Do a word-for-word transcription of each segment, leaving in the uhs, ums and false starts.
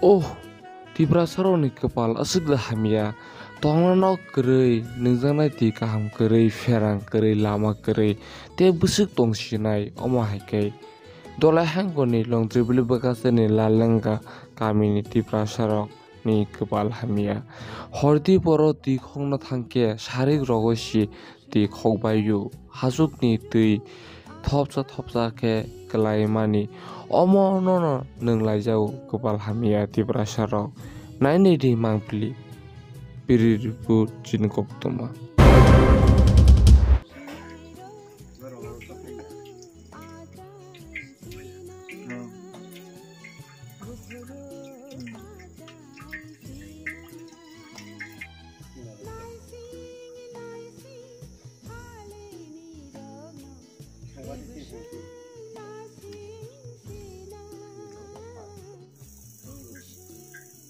Oh, Tiprasarokni kwpal aswk da hamya. Tongna nok kwrwi, nungjaknai twi kaham kwrwi, pherang kwrwi, lama kwrwi, tei bwswk tongsinai, omo hai khe Dolai hangkoni Longtribili bwkhasteni Lalengga kamini Tiprasarokni kwpal hamya. Hordi boro twi khokna thangkhe sarik rogo si twi khokbaio. Hachukni twi thopsa thopsa khe kwlaimani. Omo nono nwng laijago kwpal hamya Tiprasarok. Nainai di mangpili. Biri ribu chini koktoma.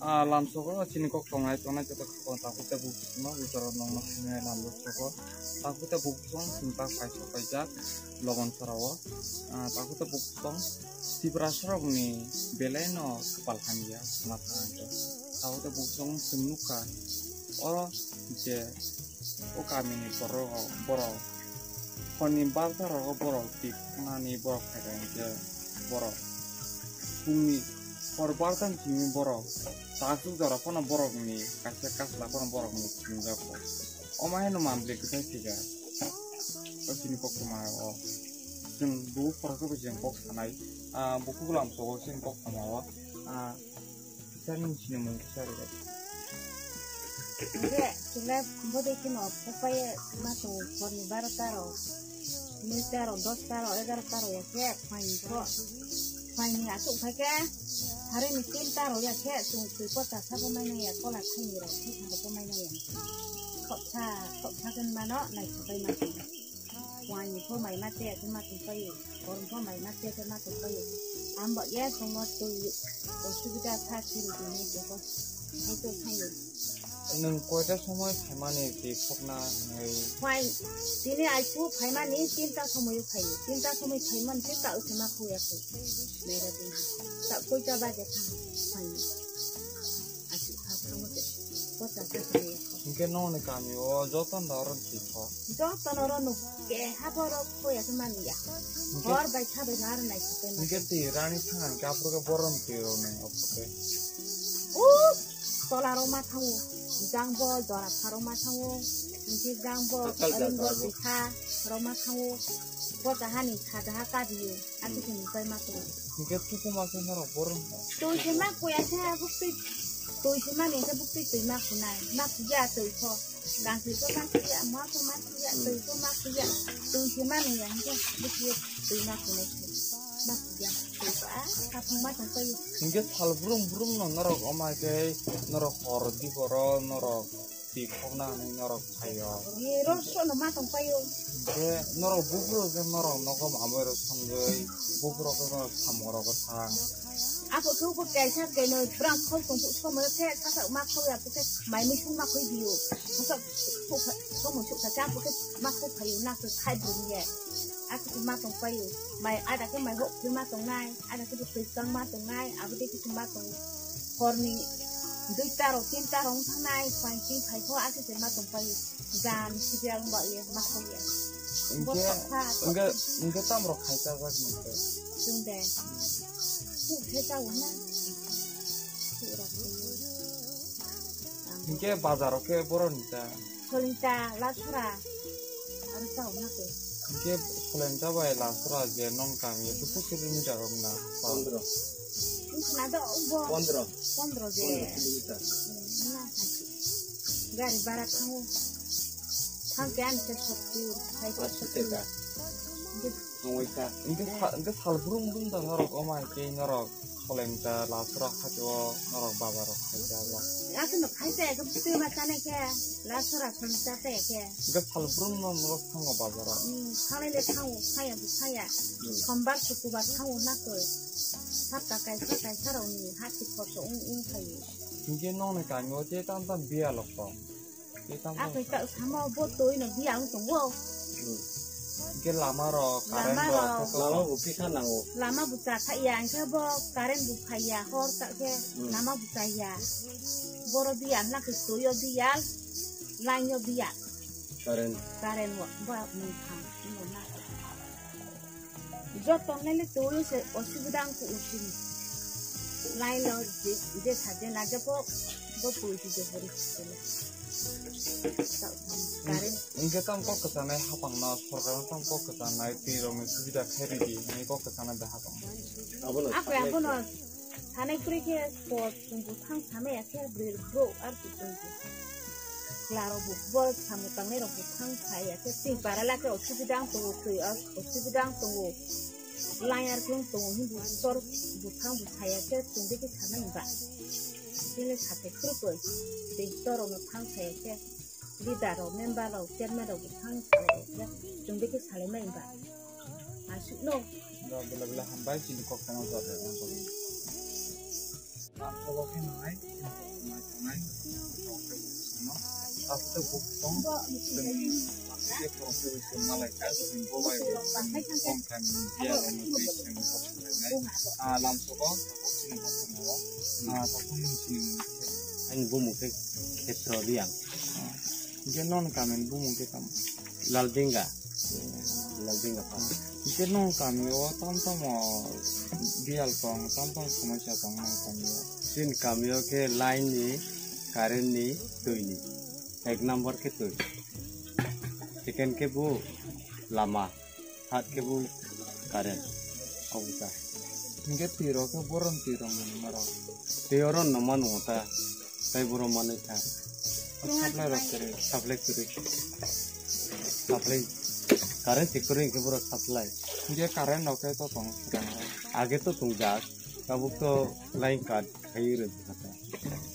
Ah, lamsogo chini kok tongnai tongnai joto khakon takhuk tei bukhuk no bujaro nongno sinai lamsogo. Takhuk tei bukhuk song sini tak paisok paijak lobon sarao. Ah, takhuk tei bukhuk song Tiprasarokni belai no kwpal hamya wngna thang khe. Takhuk tei bukhuk song chwng nukha oro je o kamini borok, borok horni barta rogo borok twi khwnani borok phaikha hinkhe borok phungni hor barta ni simi borok takhuk jora phano borokni kaisa kasla phano borokni thumjago. Omo haino mambli kwthai thika o chini koktwma o chwng bukhuk khoroksa bai chwng kok sanai, ah, bukhuk lamsogo chini koktwma o, ah, Sani sini mung kisa rwgwi. Hwnkhe chwla bodei kheno phukbai ma tongo horni barota rok, noita rok, dosta rok, egarota rok ya khe phaini kho. Phaini aswk phai khe haroni tinta rok ya khe chwng twi pota sabo mai nang ya, kola thaini rok thai thang rok bo mai nang ya. Khoksa khoksa khe mano naithok bai ma tongo. Waini pho mai ma te, ma tong paio. Korom pho mai ma te, ma tong paio. Ang bo ya tongmo twi osubida kha, chiri tini joto hai to thaio. Nwng koita somoi phaimani twi khokna hwnwi? Phai, tini aichu phaimani tinta somoi phaio. Tinta somoi phaimani se ta ukhima khuya khui. Mera tini. Ta koita baje kha phaio. Achu kha kha mo te. Kota kha kha ya. Hingke nongni kami o joto no oro thwi kho. Joto no oro nuk. Keha borok khoya khe manya. Hingke hor bai kha bai naro nai kha bai ma. Hingke twi rani thang ang khe aphuru khe borom twi rok nai aphuru khe. O tola rok ma thango. Jang bo jora pha rok ma thango. Hingke jang bo ring bo twi kha rok ma thango. Bo jaha ni kha jaha ka biyo. Ati khe ni bai ma thango. Hingke tuku ma khe norok borom. Twi khe ma koya khe buk twi. Twi khe ma ni khe buk twi twi ma khunai. Ma khuya twi kho. Kangtwi ko ma khuya, ma ko ma khuya, twi ko ma khuya, twi se ma nung ya, hingke bwswk twi ma khunai se. Ma khuya, twi ko a, saphang ma tong paio. Hingke sal brum brum no norok oma khe norok hor di horo norok twi khokna hwnwi norok phaio. Ye, ro sro no ma tong paio. Hingke norok buphuru khe norok nogo mamai rok songwi buphuru khe norok samung rok thang. Ako khe bo kaisa kaino phrang khol tong somoi khe sasa ma khol ya khe mai mui sung ma khoi dio. Sasa somoi suk kha cha khe ma khoi phaio na khe khai brum ye. Ako khe ma tong paio. Mai ada khe mai hok khe ma tong nai, ada khe bo twi kang ma tong nai, abo de khe ma tong. Horni duita rok tinta rok thang nai, painting phai kho ako khe ma tong paio. Jam sibiyal ba ye ma khoi ya. Hingke, hingke, hingke tam rok khai cha jak nung khe. Chwng de. Khuk khe cha o na. Khuk rok khe. Hingke bazar rok khe borok ni ta. Soling ta, lasora. Aro cha o na khe. Hingke soling ta bai lasora je nong kami bwswk kilometer rok na. Pondro. Wngkha na do bo. Pondro. Pondro je. Pondro kilometer. Na. Gari bara thango. Thang ke ani ke sottur, hai ke sottur. Hingke sa-, hingke sal brum brum da norok oma hingke norok soleng da lasora hajeo norok bazar rok khai da ba. Aswk no khai se ke bwtwi ma chane ke lasora soleng cha se ke. Hingke sal brum no norok thango bazar o. Hmm, thangnai le thango, khaya bo khaya. Hmm. Sombar, sukubar thango na koi. Sapta kaisa kaisa rok ni hati khorso ung ung khai. Hingke nongni kami o tei tam tam biya lok tong. Tei tam tam. Akoi ta samo bo toi no biya wng tongo. Hmm. Hwnkhe lama rok, current Lama rok, rok. Lama bo kisa nango. Lama bo cha kha ya, hwnkhe bo current bo phai ya, hor ta khe Hmm. lama bo cha ya. Boro biya hwnkhe khe twi o biya, line o biya. Current. Current o, ba mung thang, mung na. Joto nai le twi o se osubida ang ku usini. Line o je, je sa je na je po, bo twi si je bori si le. Current. Hwnkhe tamo kok kwchanai hapang no, sorkar no tamo kok kwchanai, twi rok ni subida khai ridi, hwnwi kok kwchanai da hapang no. Abono Ako abono sanai kwrwi khe po chwng bwthang samaya khe bwrwi bro ar kuchung. Kla rok bo, bo samung tangnai rok bwthang saya khe chwng para la khe osubida ang tongo, twi o osubida ang tongo. Line ar khe wng tongo, hindu sor bwthang bo saya khe chwng de khe sanai ba. Chini sakhe kwrwi koi, tei torok no thang saya khe. Leader rok, member rok, chairman rok bwthang salai rok ya, chwng de khe salai mai ba. Aswk no. Bela bela hambai chini kok tangma jora. Ang kok khe nai, nai, nai, nai, After book song, chwng se profession malai ka, chwng bo bai bo chwng song kami dia lo mo twi chwng kok khlainai. Ah, lam soko, chini kok tangma. Ah, tokon chini. Ang bumung khe Khetro Riang. Hingke non kamin bumung khe tamo? Lalbinga. Lalbinga pa. Hingke non kami o tam tamo biyal tong, tam tamo somosya tong non kami o? Chini kami o khe line ni, current ni, twi ni. Ek number khe twi. Second khe bo lama. Third khe bo current. Obo ta. Hingke twi rok khe boron twi rok mano. Twi oro no mano ta. Tai borom manwi kha. Supply rok kwrwi, supply kwrwi. Supply. Current se kwrwi hwnkhe borok supply. Hwnkhe current rok khe to tong swkang. Age to tongjak. Tabuk to line cut khai rwjak kha.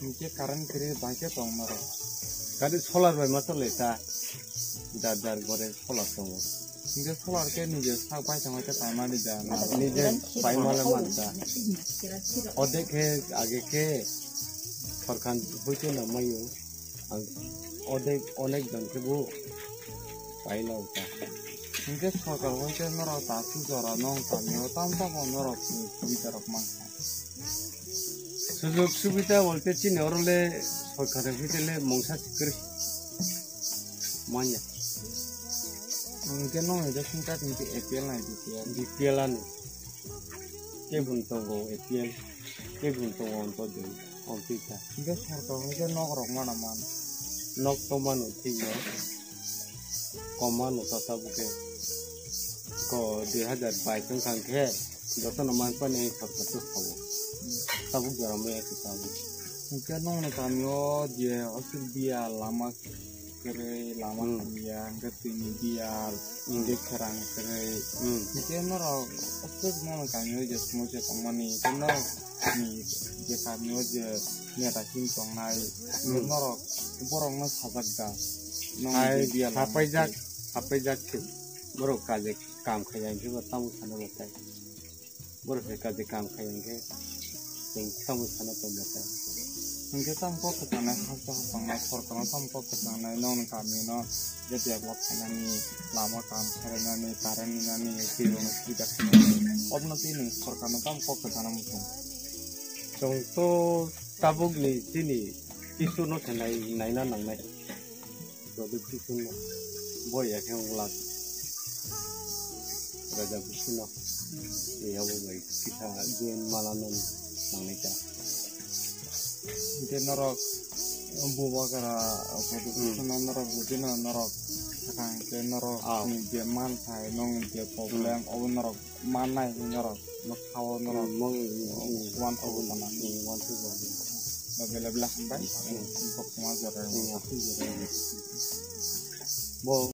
Hwnkhe current kwrwi bai khe tong norok. Gari solar bai ma tole ta. Dar dar gore solar tongo. Hingke solar khe nije sak bai tongma khe paimani da. Nije paimale man da. Odek khe age khe sorkar hoite no mayo. Ang odek onek jon khe bo paina uta. Hingke sorkar hoite norok ta su jora nong kami o tam tamo norok subida rok mankha. Sujog subida bolte chini oro le sorkar hoite le mungsa sikri. Manya. Hingke nong hingke singkat hingke A P L nai B P L. B P L ano. Kebun tongo A P L. Kebun tongo onto dui. Onto ita. Hingke sorkar hingke nok rok mana man. Nok to mano thik no. Kom mano tata buke. Ko dui hajar bais wngkha khe. Jotono man pani sorkar to sao. Tabuk jora maya khe tabuk. Hingke nongni kami o je aswk biya lama kwrwi lama Hmm. hamya, hwnkhe twini biyal, Hmm. hwnkhe khwrang kwrwi. Hmm. Hwnkhe norok aswk nono kamio je somosya tongmani, hwnkhe norok ni je kamio je neta chini tongnai, Hmm. norok borokno sajak da. Nong Hai, je biyal lama hapaijak, kwrwi. Hapaijak khe borok kaje kam khaiya hwnkhe bo tamo sana batai. Borok hai kaje kam khai hwnkhe chwng tamo sana tongma ta. Hwnkhe tamo kok kwchangnai hapsa hapsangnai sorkarno tamo kok kwchangnai nokni kamino je develop khainani lama kam khainani current ninani twi rokno subida khainani obono twi nwng sorkarno tamo kok kwchana muchung. Chwng to tabukni chini tissueno khe nai-, naina nangnai. Jodi tissueno bo ya khe wng glak. Raja bisino. Yabo bai kisa din malano nangnai ta. Hingke norok bubagra Hmm. Norok budino norok sakang hingke norok Ah. Ni je manthai nong je problem Hmm. Obo norok mannai norok no khao norok Hmm, mong, hmm. Wan obo tana. Hmm, wan tu bo. Bela bela hambai. Hmm. Kok ma jora. Hmm, aku jora. Bo.